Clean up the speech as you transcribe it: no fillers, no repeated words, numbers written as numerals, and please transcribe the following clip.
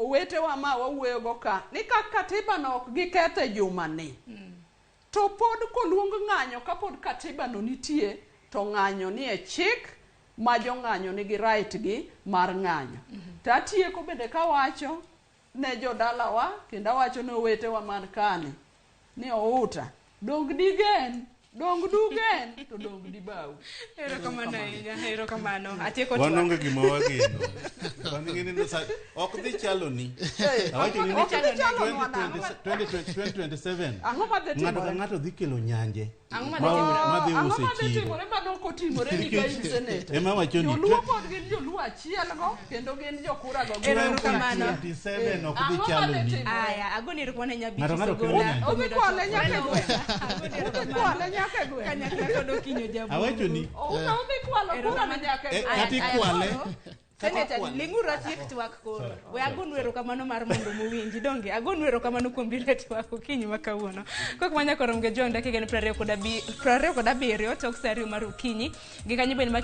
owetewa ma wawuoyogo ka ni ka katiba no ok giketho e jumani to pod koluong ng'anyo kapod katiba no nitie to ng'anyo ni e chik ma jong'anyo nigi right gi mar ng'anyo. To atieko bende kawacho ne jodalawa kendo awacho ne owetewa man kani ni outa dong digen dong dugen to dong dibau. Erokamano ahinya, erokamano. Atieko Wan twak. onge gima wageno. Wan ing'e ni ok dhi chaloni. Awacho ni Ok dhi chalonwa nang'o? 2027. Ang'o madhi Ng'ato ka timore? ng'ato dhi kelo nyanje. Ang'o madhi Ma- timore? madhi Ang'o uso e madhi chiro. timore mano ok otimore ni ka in senator? Ema wacho ni Joluo pod gin joluo achiel go kendo gin jokura go. Ero kamano. 2027 ok dhi Ang'o madhi chaloni. timore? Aya, agoni erokamano ahinya Beatrice Ng'ato ng'ato kelo Ogola. nyanje. Odhi kwale nyaka e gweng'. Agoni Odhi erokamano. kwale nyaka e gweng'. Kanyakla kod Okinyo Jabungu. Awacho ni Outa odhi kwalo kura ni nyaka e Eh, gweng'. kata Aya, ikwale. koro, Senator, ling'uru atiek twak koro. We agonu erokamano mar mondo muwinji. Donge agonu erokamano kuom biro e twak okinyi ma kawuono. Kok manya koro mge John dakika en 27 tok sa 2 mar okinyi. Gi kanyo bende ma